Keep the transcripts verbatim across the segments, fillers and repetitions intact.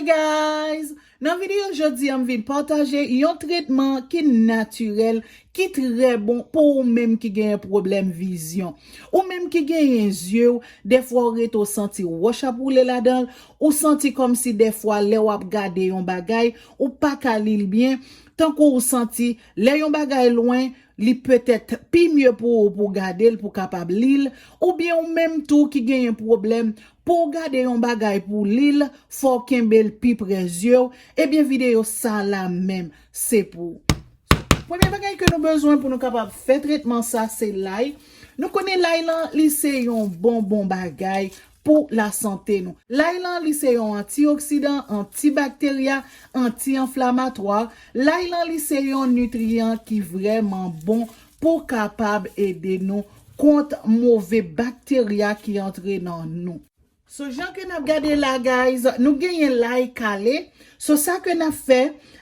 Hey guys! Nan videyo jodi a, m vin pataje yon tretman ki natirèl, ki trè bon pou ou menm ki genyen pwoblèm vizyon. Ou menm ki genyen zye w, dèfwa ou rete w santi wòch ap woule ladan l, ou santi kòmsi dèfwa lè w ap gade yon bagay, ou pa ka li l byen, tankou ou santi lè yon bagay lwen, li petèt pi mye pou ou pou gade l, pou kapab li l, oubyen ou menm tou ki genyen pwoblèm pou w gade yon bagay pou li l, fò w kenbe l pi pre zye w, ebyen videyo sa la menm, se pou ou. Premye bagay ke nou bezwen pou nou kapab fè tretman sa, se lay. Nou konnen lay lan, li se yon bon, bon bagay pou lasante nou. Lay lan, li se yon antioksidan, antibakterya, anti-anflamatwa. Lay lan, li se yon nitriyan ki vrèman bon pou kapab ede nou kont move bakterya ki antre nan nou. So, jan ke n ap gade la, guys, nou genyen lay kale. So, sa ke n ap fè,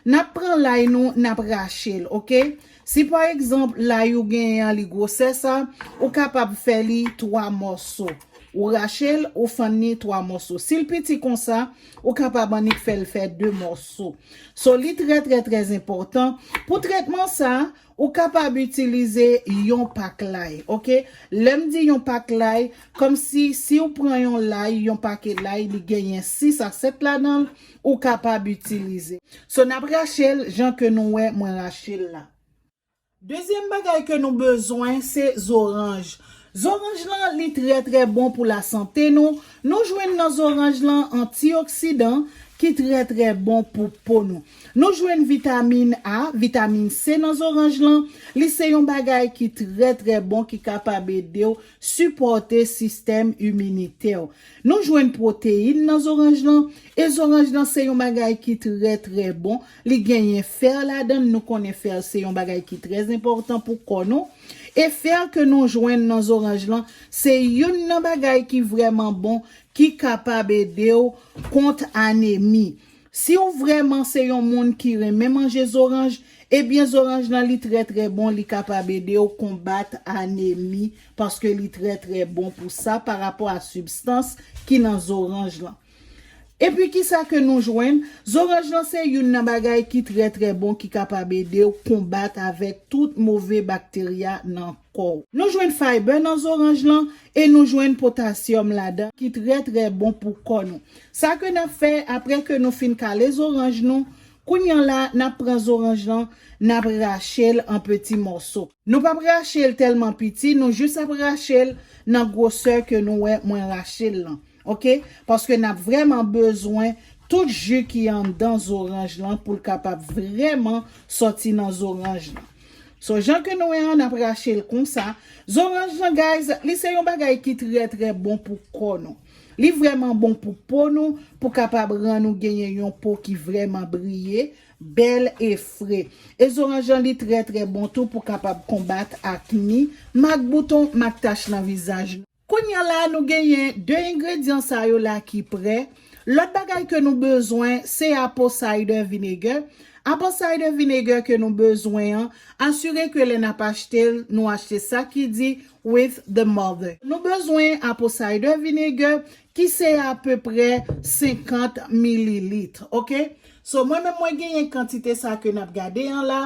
n ap pran lay nou, n ap rache l, oke? Si, pa egzanp, lay ou genyen an, li gwosè sa, ou kapab fè li twa mòso. Ou rache l, ou fann li twa mòso. Si l piti konsa, ou kapab annik fè l fè de mòso. So, li trè, trè, trè enpòtan. Pou tretman sa, ou kapab itilize yon pak lay, oke? Lè m di yon pak lay, kòmsi si w pran yon lay, yon pake lay, li genyen sis a sèt ladan l, ou kapab itilize. So, n ap rache l jan ke nou wè mwen rache l la. Dezyèm bagay ke nou bezwen, se zoranj. Zoranj lan, li trè, trè bon pou lasante nou. Nou jwenn nan zoranj lan antioksidan ki trè, trè bon pou po nou. Nou jwenn vitamin A, vitamin C nan zoranj lan. Li se yon bagay ki trè, trè bon, ki kapab ede w sipòte sistèm iminitè w. Nou jwenn pwoteyin nan zoranj lan, e zoranj lan se yon bagay ki trè, trè bon. Li genyen fè ladan l, nou konnen fè se yon bagay ki trè enpòtan pou kò nou. E fè ke nou jwenn nan zoranj lan, se youn nan bagay ki vrèman bon, ki kapab ede w kont anemi. Si w vrèman se yon moun ki renmen manje zoranj, ebyen zoranj lan li trè, trè bon, li kapab ede w konbat anemi, paske li trè, trè bon pou sa pa rapò a sibstans ki nan zoranj lan. Epi kisa ke nou jwenn? Zoranj lan se youn nan bagay ki trè, trè bon, ki kapab ede w konbat avèk tout move bakterya nan kò w. Nou jwenn fayba nan zoranj lan e nou jwenn potasyòm ladan ki trè, trè bon pou kò nou. Sa ke n ap fè apre ke nou fin kale zoranj nou, kounye a la, n ap pran zoranj lan, n ap rache l an peti mòso. Nou p ap rache l tèlman piti, nou jis ap rache l nan gwosè ke nou wè mwen rache l lan. Oke? Paske n ap vrèman bezwen tout ji ki anndan zoranj lan pou l kapab vrèman sòti nan zoranj lan. So, jan ke nou wè an, n ap rache l konsa. Zoranj lan, guys, li se yon bagay ki trè, trè bon pou kò nou. Li vrèman bon pou po nou, pou kapab rann ou genyen yon po ki vrèman briye, bèl e fre. E zoranj lan, li trè, trè bon tou pou kapab konbat akni, mak bouton, mak tach nan vizaj nou. Kounye a la, nou genyen de engredyan sa yo la ki prè. Lòt bagay ke nou bezwen, se apple cider vinegar. Apple cider vinegar ke nou bezwen an, asire ke lè n ap achte l, nou achte sa ki di with the mother. Nou bezwen apple cider vinegar ki se apeprè senkant mililit, oke? So, mwen menm, mwen genyen kantite sa ke n ap gade an la,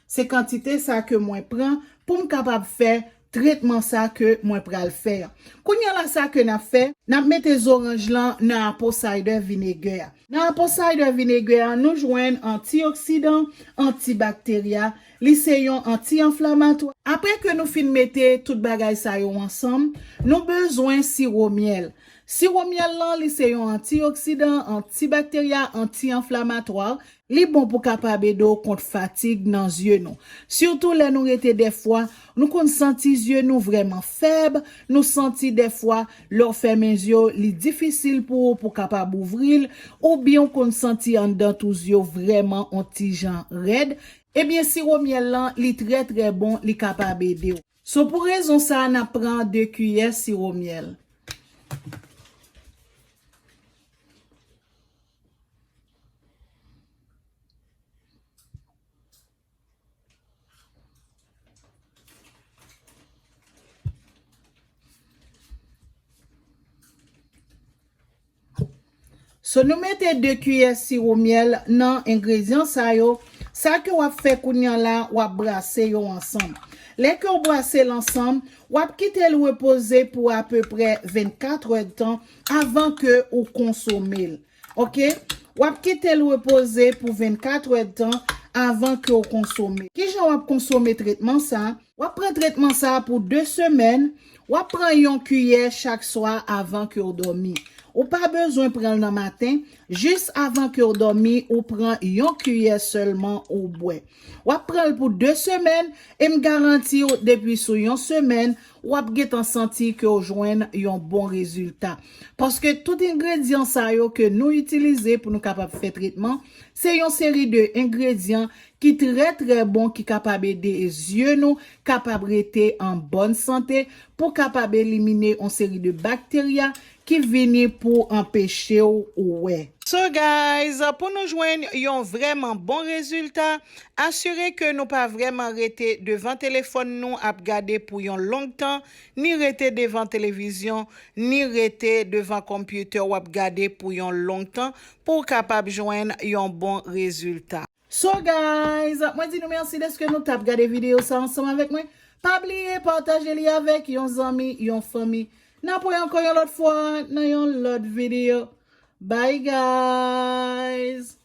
se kantite sa ke mwen pran pou m kapab fè tretman sa ke mwen pral fè an. Kounye a la, sa ke n ap fè, n ap mete zoranj lan nan apple cider vinegar a. Nan apple cider vinegar a, nou jwenn antioksidan, antibakterya, li se yon anti-anflamatwa. Apre ke nou fin mete tout bagay sa yo ansanm, nou bezwen siwo myèl. Siwo myèl lan, li se yon antioksidan, antibakterya, anti-anflamatwa. Li bon pou kapab ede w kont fatig nan zye nou. Sitou lè nou rete dèfwa, nou konn santi zye nou vrèman fèb, nou santi dèfwa lè w fèmen zye w, li difisil pou ou pou kapab ouvri l, oubyen w konn santi anndan tou zye w vrèman on ti jan rèd. Ebyen, siwo myèl lan, li trè, trè bon, li kapab ede w. So, pou rezon sa a, n ap pran de kiyè siwo myèl. So nou mete de kiyè siwo myèl nan engredyan sa yo. Sa ke w ap fè kounye a la, w ap brase yo ansanm. Lè ke w brase l ansanm, w ap kite l repoze pou apeprè vennkat èdtan avan ke ou konsome l. Oke? W ap kite l repoze pou vennkat èdtan avan ke w konsome. Kijan w ap konsome tretman sa? W ap pran tretman sa pou de semèn. W ap pran yon kiyè chak swa avan ke w dòmi. Ou pa bezwen pran l nan maten, jis avan ke w dòmi, ou pran yon kiyè sèlman ou bwè. W ap pran l pou de semèn, e m garanti w, depi sou yon semèn, w ap gentan santi ke w jwenn yon bon rezilta. Paske tout engredyan sa yo ke nou itilize pou nou kapab fè tretman, se yon seri de engredyan ki trè, trè bon, ki kapab ede zye nou kapab rete an bòn sante, pou kapab elimine yon seri de bakterya ki vini pou anpeche w wè. So guys, pou nou jwenn yon vrèman bon rezilta, asire ke nou pa vrèman rete devan telefòn nou ap gade pou yon long tan, ni rete devan televizyon, ni rete devan konpitè w ap gade pou yon long tan, pou w kapab jwenn yon bon rezilta. So guys, mwen di nou mèsi dèske nou t ap gade videyo sa ansanm avèk mwen. Pa bliye pataje li avèk yon zanmi, yon fanmi. N ap wè ankò yon lòt fwa nan yon lòt videyo. Bye guys.